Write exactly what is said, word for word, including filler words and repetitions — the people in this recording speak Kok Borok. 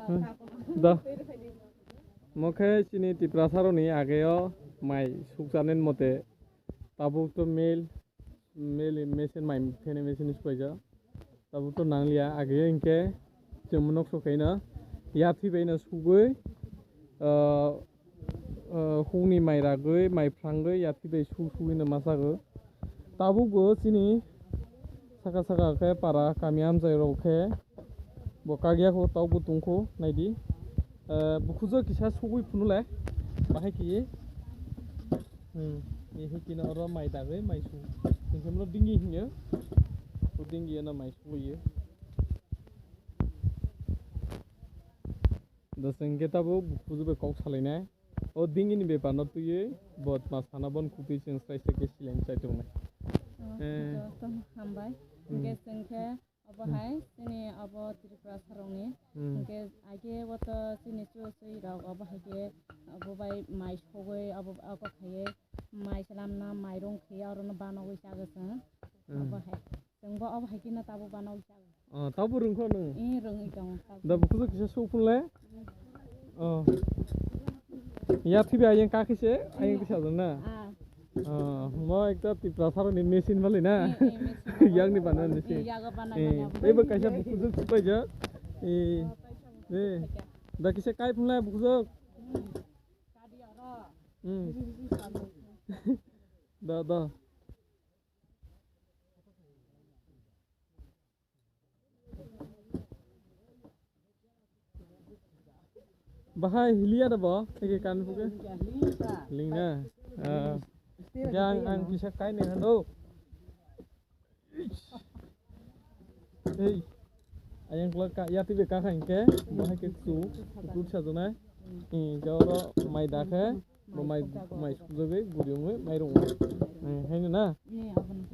Hmm. Da. Mokhe chini Tiprasaroni ageo mai sukjanen mote tabuk to mil, mil machine mai phene machine sukaija. Tabuk to nangliya ageo hinkhe chwng nok sokaino yathwi baino sugwi, ah, ah, hukni mai ragwi, mai phrangwi yathwi bai su sugwino masago. Tabukbo chini saka saka khe para kami amchai rok khe bo kagya kho tabukbo tongkho naidi. Eh, bukhujo kisa sugwi phunule bahai khe. Hmm, ni hikino oro mai dagwi mai su. Hinkhe mo dingi hinyo. O dingi no mai suyo. Da sengke tabo bukhujo be kok salainai. O dingini bepar no twiwi bot ma sana bon kupi chwng srai srai khe silaini chai tongnai. Oh, eh. Joto hambai. Hmm. Hinkhe chwng khe obo hmm hai chini obo Tripura sarokni. Hmm. Hinkhe age o to chini chu sui rok obo hai khe obo bai mai sogwi obo obo khaiwi mai salamna mairung khaiwi orono banogwi chago chwng. Hmm. Obo hai. Chwngbo obo hai kheno tabuk banogwi chago. Oh, tabuk rwngkho nwng? Eh, rwngwi tongo, tabuk. Da bukhujo kisa suk phunle? Oh. Ya thibi ayang kakhi se, ayang kisa jan na? Ah. Oh, mo ekta Tiprasaroni machine bali na? Eh, eh, machine. Yakni bana ni se. Eh, yago bana eh, bana. Ebo kaisa bukhujo supaijak. Eh. Eh. Da kisa kai phunle bukhujo. Hmm. Da, da. Bahai hiliya da bo, eke kan buke. Lingna. Ah. Yang ang kisa kai ne hando. Hey. Ayang kula ka, ya tibe ka khain ke, bahai ke tu, tu sa jona. Eh, jawro mai da khe, bo mai, mai sujagwi, guri ungwi, mai rung. Eh, hai na? Ni abon.